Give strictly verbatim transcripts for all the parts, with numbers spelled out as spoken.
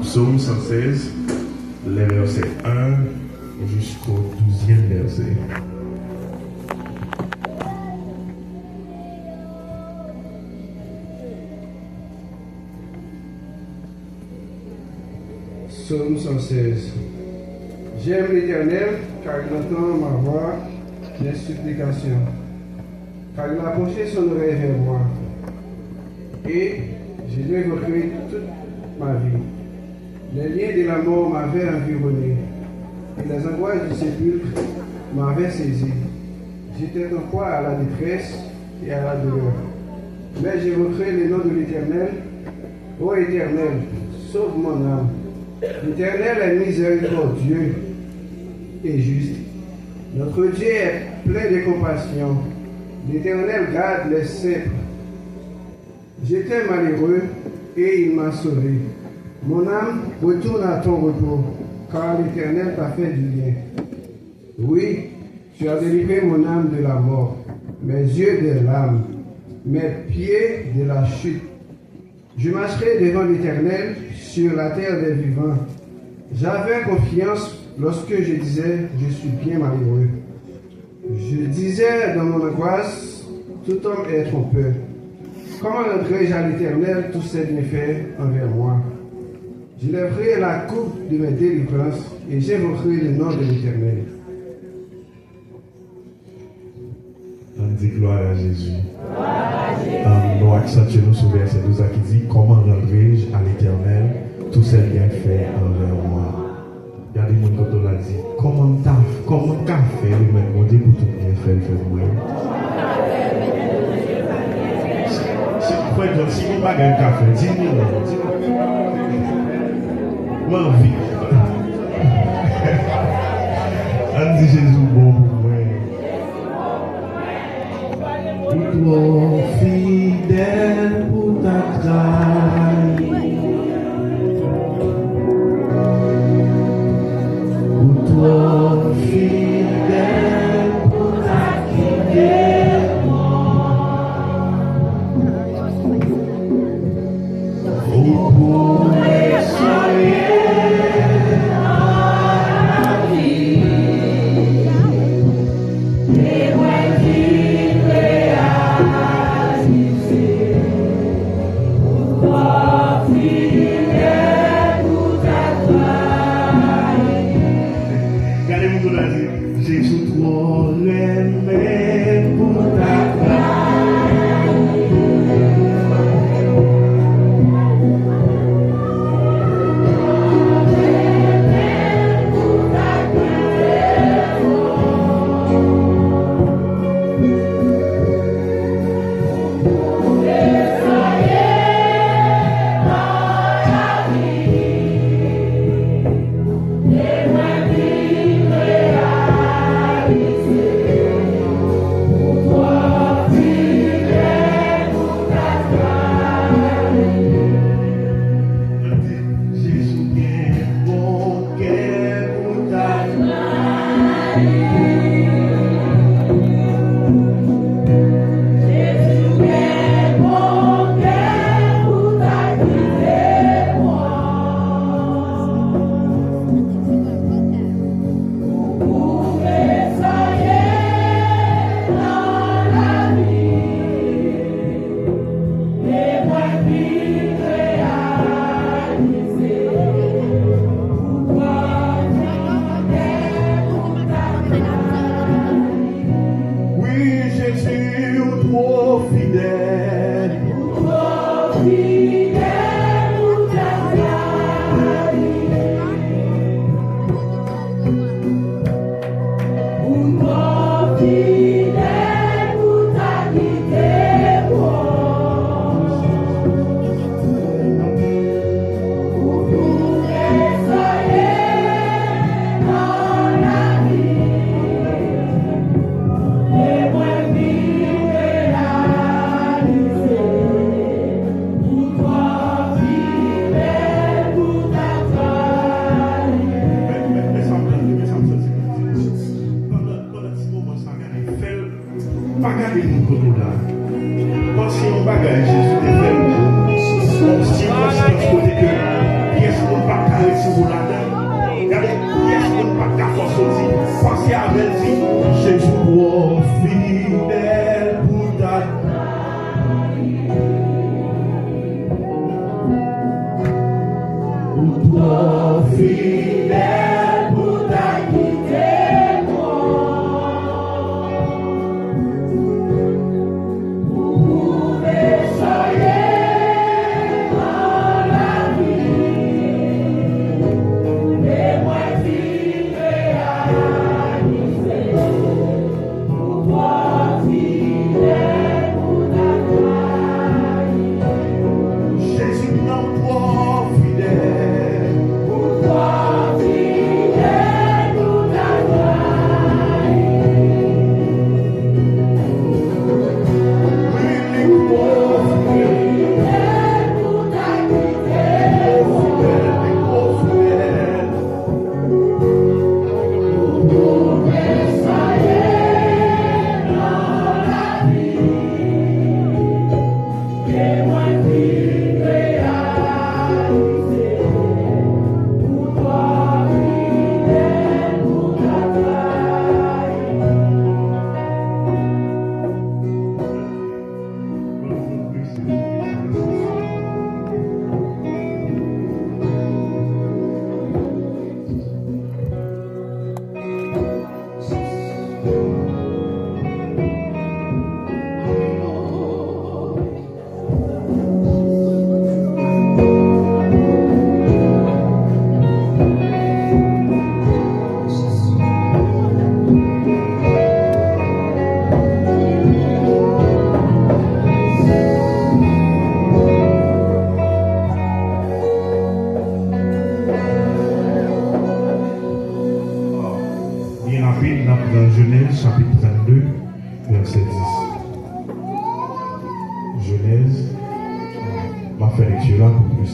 Psaume cent seize, les versets un jusqu'au douzième verset. Psaume cent seize. J'aime l'Éternel, car il entend ma voix, mes supplications, car il a penché son oreille vers moi, et je l'évoquerai toute ma vie. Les liens de la mort m'avaient environné, et les angoisses du sépulcre m'avaient saisi. J'étais en proie à la détresse et à la douleur. Mais j'évoquerai le nom de l'Éternel. Ô Éternel, sauve mon âme. L'Éternel est miséricordieux et juste. Notre Dieu est plein de compassion. L'Éternel garde les simples. J'étais malheureux et il m'a sauvé. Mon âme, retourne à ton repos, car l'Éternel t'a fait du bien. Oui, tu as délivré mon âme de la mort, mes yeux des larmes, mes pieds de la chute. Je marcherai devant l'Éternel sur la terre des vivants. J'avais confiance lorsque je disais, je suis bien malheureux. Je disais dans mon angoisse, tout homme est trompeur. Comment rendrai-je à l'Éternel tous ses bienfaits envers moi? Je lèverai la coupe de mes délivrances et j'invoquerai le nom de l'Éternel. Ann di glwa a Jezi. Ann nou aksantye nou sou vèsè douz la ki di, comment rendrai-je à l'Éternel tous ses bienfaits envers moi? Gade moun kote w la, di, kòman m ta, kòman m ka fè remèt Bondye pou tout byenfè l fè pou mwen yo? Si, si m kwè, si gon bagay m ka fè, di m li non. M anvi. Ann di Jezi ou bon pou mwen. Ou twò fidèl pou ta trayi. Ou twò fidèl pou ta kite mwen. Ou pou eseye lavi. E mwen ki realize ou twò fidèl pou ta trayi. Gade moun kote w la, di, Jezi twò renmen pou ta trayi.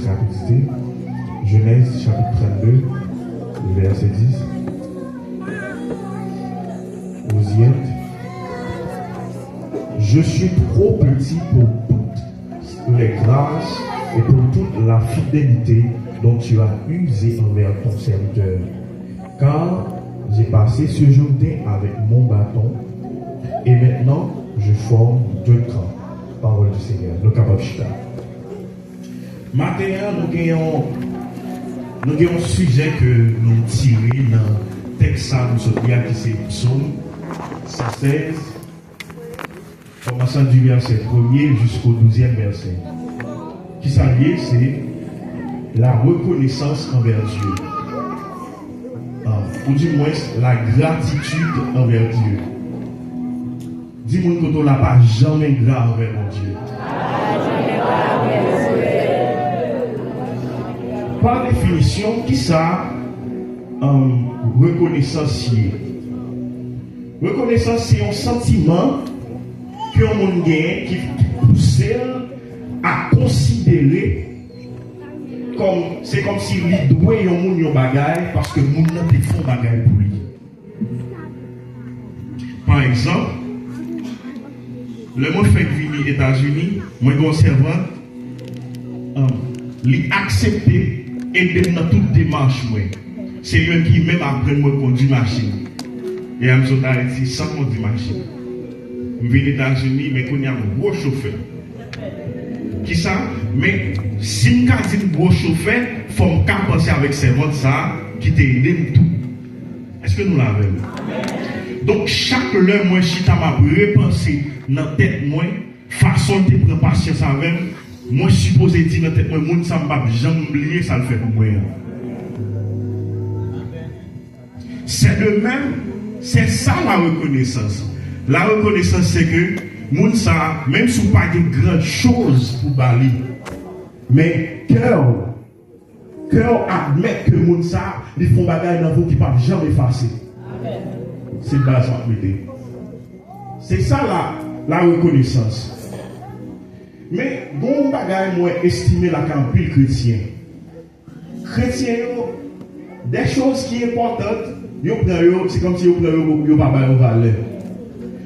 Rapidité. Genèse chapitre trente-deux, le verset dix. Vous y êtes. Je suis trop petit pour toutes les grâces et pour toute la fidélité dont tu as usé envers ton serviteur. Car j'ai passé ce Jourdain avec mon bâton, et maintenant je forme deux camps. Parole du Seigneur. Nou kapab chita. Maten an, nou gen yon, nou gen yon sijè ke nou tire nan tèks sa nou sot li a, ki se Psaume cent seize, kòmansan du verset premier jusqu'au douzième verset. Kisa l ye? Se la reconnaissance envers Dieu. Ah, ou du moins, la gratitude envers Dieu. Di moun kote w la, pa janm engra anvè Bondye. Pa definisyon, kisa, um, rekonesans ye? Rekonesans se yon santiman ke yon moun genyen ki, ki pouse l a konsidere kòm, se kòmsi li dwe yon moun yon bagay paske moun nan te fè yon bagay pou li. Pa egzanp, lè mwen fèk vini Etazini, mwen gen yon sèvant, um, li aksepte ede m nan tout demach mwen. Se li menm ki menm aprann mwen kondui machin. E a m sot Ayiti san kondui machin. M vin Etazini, men kounye a m gwo chofè. Kisa? Men, si m ka di m gwo chofè, fò m ka panse avèk sèvant sa a ki te ede m tou. Èske nou la avè m? Donk, chak lè mwen chita, m ap repanse nan tèt mwen fason l te pran pasyans avè m, mwen sipoze di nan tèt mwen, moun sa m p ap janm bliye sa l fè pou mwen an. C'est de même, c'est ça la reconnaissance. La reconnaissance, c'est que moun sa, menm si w pa gen gran choz pou ba li, men kè w, kè w admèt ke moun sa, li fè yon bagay nan vi w ki p ap janm efase. Se baz m ap mete. Se sa la, la rekonesans. Men, gen yon bagay mwen estime lakay anpil kretyen. Kretyen yo, de choz ki enpòtan, yo pran yo, se kòmsi yo pran yo, yo pa ba yo valè.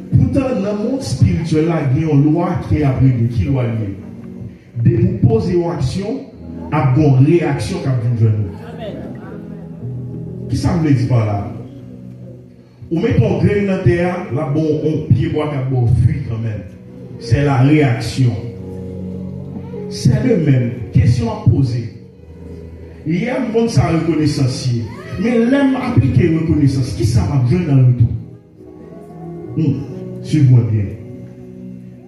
Poutan, nan mond espirityèl la, gen yon lwa ki ap rele. Ki lwa l ye? Depi w poze yon aksyon, ap gen yon reyaksyon k ap vin jwenn ou. Kisa m vle di pa la? Ou mete yon grenn nan tè a, l ap ba w yon pyebwa k ap ba w fwi kanmenm. C'est la réaction. C'est de même, kesyon ap poze. Yè m konn sa rekonesans ye. Men lè m aplike rekonesans, kisa m ap jwenn an retou? Hmm, swiv mwen byen.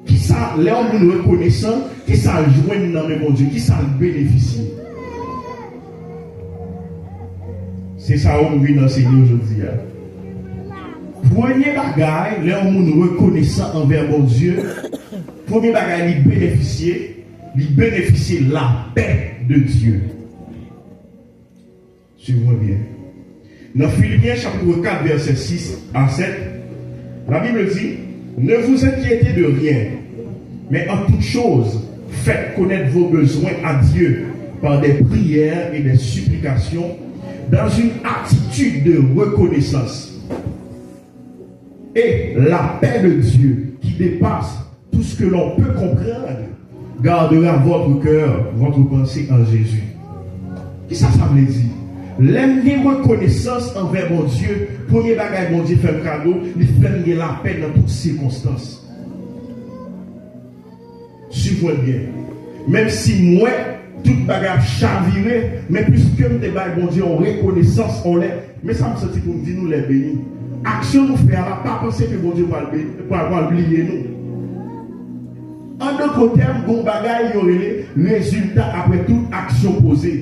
Kisa, lè yon moun rekonesan, kisa l jwenn nan men Bondye? Kisa l benefisye? Se sa yo m vin anseye w jodi a. Premye bagay, lè yon moun rekonesan anvè Bondye, premye bagay li benefisye, li benefisye lapè de Dye. Swiv mwen byen. Nan Filipyen chapit kat vèsè sis a sèt, la Bible dit, ne vous inquiétez de rien, mais en toute chose, faites connaître vos besoins à Dieu par des prières et des supplications, dans une attitude de reconnaissance. Et la paix de Dieu qui dépasse tout ce que l'on peut comprendre gardera votre cœur, votre pensée en Jésus. Kisa sa vle di? Lè m gen rekonesans anvè Bondye, premye bagay Bondye fè m kado, li fè m gen lapè nan tout sikonstans. Swiv mwen byen. Menm si m wè tout bagay ap chavire, men piske m te bay Bondye yon rekonesans anlè, men sa m santi pou m di nou lè beni. Aksyon nou fè a la, pa panse ke Bondye pral beni, pral, pral bliye nou. An dòt tèm, gen yon bagay yo rele rezilta apre tout aksyon poze.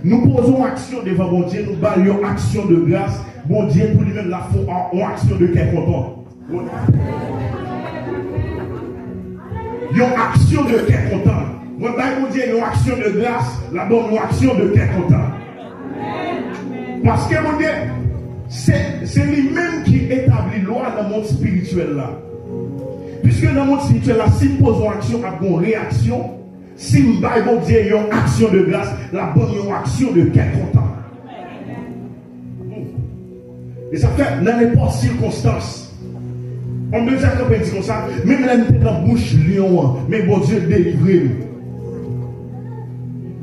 Nou poze yon aksyon devan Bondye, nou ba l yon aksyon de gras, Bondye tou li menm l ap fè yon, yon aksyon de kè kontan. Yon aksyon de kè kontan. Mwen bay Bondye yon aksyon de gras, l ap ban m yon aksyon de kè kontan. Paske Bondye, se, se li menm ki etabli lwa nan mond espirityèl la. Piske nan mond espirityèl la, si m poze yon aksyon, ap gen yon reyaksyon. Si m bay Bondye yon aksyon de gras, l ap ban m yon aksyon de kè kontan. E sa fè, nan nenpòt sikonstans, m bezwen kanpe di konsa, menm lè m te nan bouch lyon an, men Bondye delivre m.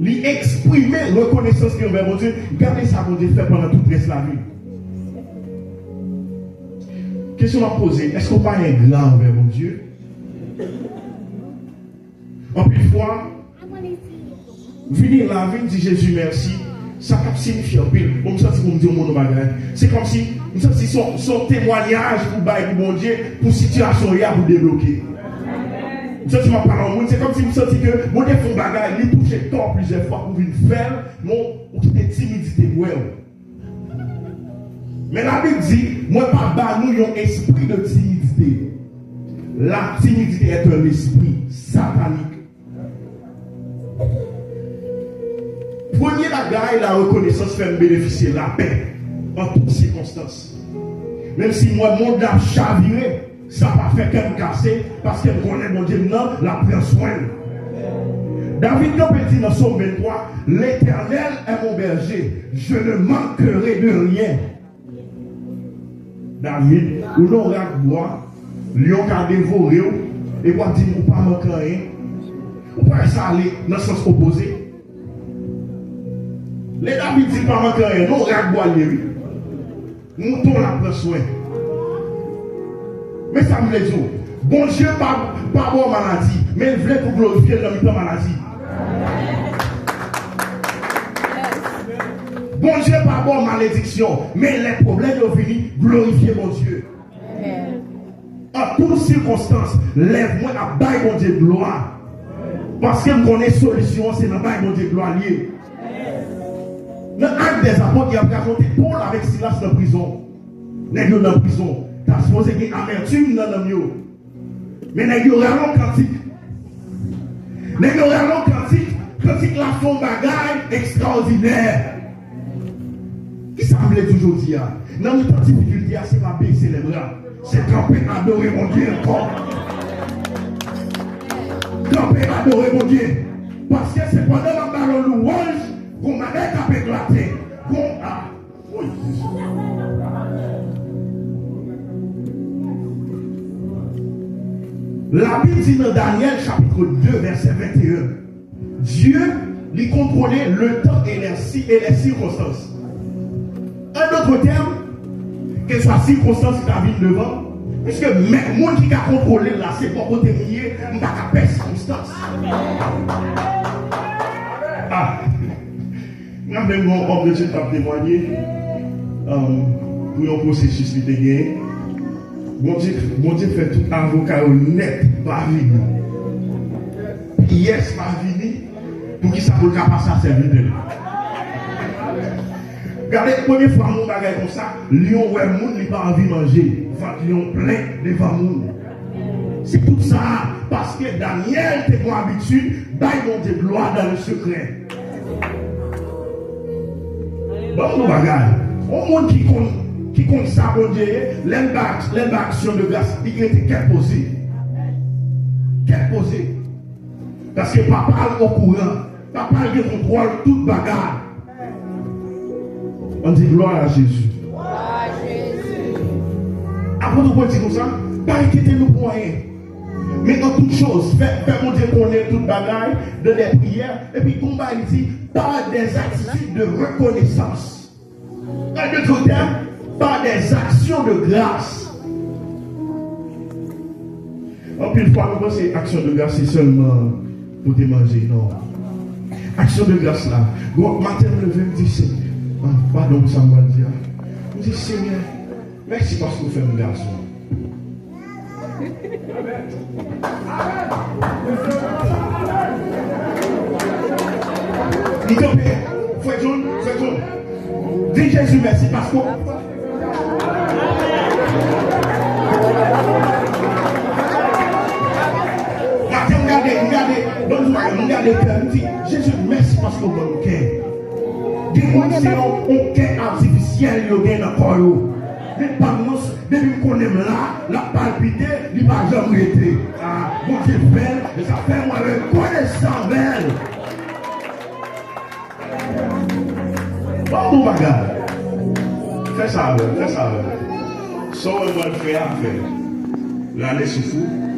Li eksprime rekonesans li anvè Bondye. Gade sa Bondye fè pandan tout rès lavi l. Kesyon m ap poze, èske w pa engra anvè Bondye? Anpil fwa, vini la, vin di Jezi mèsi, sa k ap siyifye anpil. Bon, m santi pou m di yon moun yon bagay. Se kòmsi, m santi se yon, se yon temwayaj pou bay pou Bondye, pou sitiyasyon w ye a pou debloke. M santi m ap pale a yon moun, se kòmsi m santi ke Bondye fè yon bagay, li touche kè w plizyè fwa pou vin fè l, men w kite timidite bwè w. Men Labib di, mwen pa ba nou yon espri de timidite. La timidite est un esprit satanique. Premye bagay, la rekonesans fè m benefisye lapè an tout sikonstans. Menm si m wè mond la ap chavire, sa pa fè kè m kase, paske m konnen Bondye m nan, l ap pran swen l. David kanpe di nan Sòm venntwa, L'Éternel est mon berger, je ne manquerai de rien. David, ou nan rak bwa, lyon ka devore w, epi w ap di m ou pa manke anyen. Ou pa wè sa ale nan sans opoze? Lè David di l pa manke anyen, non, rak bwa l ye, wi. Mouton l ap pran swen. Men sa m vle di w, Bondye pa, pa ba w maladi, men l vle pou glorifye l nan mitan maladi. Bondye pa ba w malediksyon, men lè pwoblèm yo vini, glorifye Bondye. An tout sikonstans, lèv mwen ap bay Bondye glwa, paske m konnen solisyon an se nan bay Bondye glwa l ye. Nan Actes des Apôtres, y ap rakonte Pòl avèk Silas nan prizon. Nèg yo nan prizon, ta sipoze gen amètim nan nanm yo. Men nèg yo rale yon kantik. Nèg yo rale yon kantik. Kantik la fè yon bagay ekstraòdinè. Kisa m vle di w jodi a? Nan mitan difikilte a, se pa bese lèbra. Se kanpe adore Bondye ankò. Kanpe adore Bondye. Paske se pandan m ap ba l yon lwanj, gon bagay k ap eklate. Gon, a, woy, Jezi. Labib di nan Danyèl chapit de vèsè venteyen, Dye, li kontwole letan e lè si, e lè sikonstans. An dòt tèm, kèlkeswa sikonstans ki ta vin devan, piske men moun ki ka kontwole l la, se bò kote m ye, m pa ka pè sikonstans. Ah. M raple m gen yon òm de Dye k t ap temwanye, um, pou yon pwosesis li te genyen. Bondye, Bondye fè tout avoka yo nèt pa vini. Pyès pa vini. Poukisa pou l ka pase a sèvitè l? Gade, premye fwa m wè yon bagay konsa, lyon wè moun, li pa anvi manje. Vant lyon plen devan moun. Se tout sa, paske Danyèl te gon abitid bay Bondye glwa dans le secret. Ban m yon bagay. Yon moun ki konn, ki konn sa Bondye ye, lè l ba, lè l ba aksyon de gras, li rete kèk poze. Kèk poze. Paske papa l okouran. Papa l gen kontwòl tout bagay. Ann di glwa a Jezi. Apot Pòl di konsa, pa enkyete nou pou anyen. Men an tout choz, fè, fè Bondye konnen tout bagay, dans des prières, epi gon bagay li di, par des attitudes de reconnaissance. An dòt tèm, par des actions de grâce. Anpil fwa, nou panse aksyon de gras se sèlman pote manje, non. Aksyon de gras la, bon, maten m leve, m di, Se, ah, padon pou sa m pral di a. M di, Senyè, mèsi paske w fè m gason. Li kanpe, frè John, frè John. Di Jezi mèsi paske w Maten m gade, m gade, bon, m gade kè, m di, Jezi, mèsi paske w ban m kè. Gen moun se yon, yon kè atifisyèl yo gen nan kò yo. Men pa m non, depi m konnen m la, l ap palpite, li pa janm rete. Ah, Bondye fè l, e sa fè mwen rekonesan. Sa bèl. Bon, bon bagay. Fè sa avè m, fè sa avè m. Sa w wè m pral fè a, fè l. Rale souf ou.